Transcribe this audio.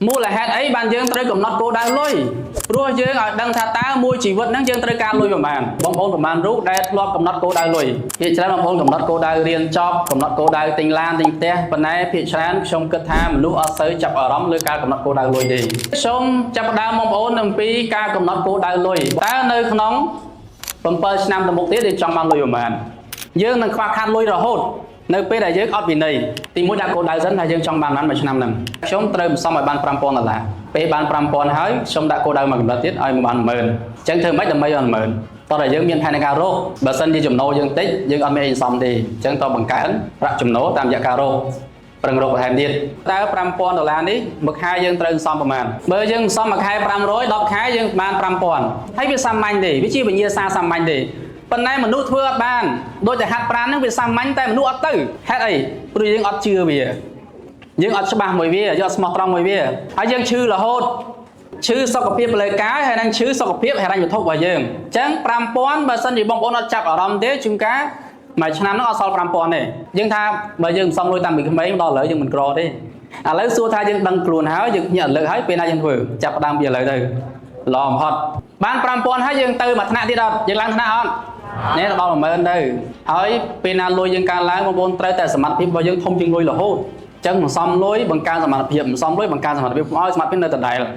មូលហេតុអីបានយើងត្រូវកំណត់គោលដៅលុយព្រោះយើងឲ្យដឹងថាតើមួយជីវិតហ្នឹងយើងត្រូវការលុយប្រមាណបងប្អូនប្រមាណរូបដែលធ្លាប់កំណត់គោលដៅលុយភាគច្រើនបងប្អូនកំណត់គោលដៅរៀនចប់កំណត់គោលដៅទិញឡានទិញផ្ទះប៉ុន្តែភាគច្រើនខ្ញុំគិតថាមនុស្សអត់សូវចាប់អារម្មណ៍លើការកំណត់គោលដៅលុយទេខ្ញុំចាប់ផ្ដើមបងប្អូនអំពីការកំណត់គោលដៅលុយតើនៅក្នុង7ឆ្នាំទៅមុខទៀតយើងចង់បានលុយប្រមាណយើងនឹងខ្វះខាតលុយរហូតនៅពេលដែលយើងអត់វិន័យទីមួយដាក់គោលដៅសិនថាយើងចង់បានប៉ុន្មានមួយឆ្នាំហ្នឹងខ្ញុំត្រូវបន្សំឲ្យបាន5000ដុល្លារពេលបាន5000ហើយខ្ញុំដាក់គោលដៅមួយកម្រិតទៀតឲ្យបាន10000អញ្ចឹងធ្វើម៉េចដើម្បីឲ្យ10000តោះតែយើងមានផែនការរកបើសិនជាចំណូលយើងតិចយើងអត់មានអីសន្សំទេអញ្ចឹងតបង្កើនប្រាក់ចំណូលតាមរយៈការរកប្រឹងរកបន្ថែមទៀតតើ5000ដុល្លារនេះមួយខែយើងត្រូវសន្សំប្រមាណបើយើងសន្សំមួយខែ500 10ខែយើងបាន5000ហើយវាសាមញ្ញទេវាជាវិញ្ញាសាសាមញ្ញទេប៉ុន្តែមនុស្សធ្វើអត់បានដូចតែហាត់ប្រាណហ្នឹងវាសាមញ្ញតែមនុស្សអត់ទៅហេតុអីព្រោះយើងអត់ជឿវាយើងអត់ច្បាស់មួយវាយើងអត់ស្មោះត្រង់មួយវាហើយយើងឈឺរហូតឈឺសុខភាពផ្លូវកាយហើយនិងឈឺសុខភាពហិរញ្ញវត្ថុរបស់យើងអញ្ចឹង5000បើសិនជាបងប្អូនអត់ចាប់អារម្មណ៍ទេជួនកាលមួយឆ្នាំហ្នឹងអត់សល់5000ទេយើងថាបើយើងមិនសំលុយតាំងពីក្មេងដល់ឥឡូវយើងមិនក្រទេឥឡូវសួរថាយើងដឹងខ្លួនហើយយើងភ្ញាក់រលឹកហើយពេលណាយើងធ្វើចាប់ផ្ដើមពីឥឡូវទៅល្អបំផុតបាន5000ហើយយើងទៅមួយថ្នាក់ទៀតអត់យើងឡើងថ្នាក់អត់នេះដល់10000ទៅហើយពេលណាលុយយើងកើនឡើងបងប្អូនត្រូវតែសមត្ថភាពរបស់យើងធំជាងលុយរហូតអញ្ចឹងសន្សំលុយបង្កើនសមត្ថភាពសន្សំលុយបង្កើនសមត្ថភាពកុំឲ្យសមត្ថភាពនៅដដែល។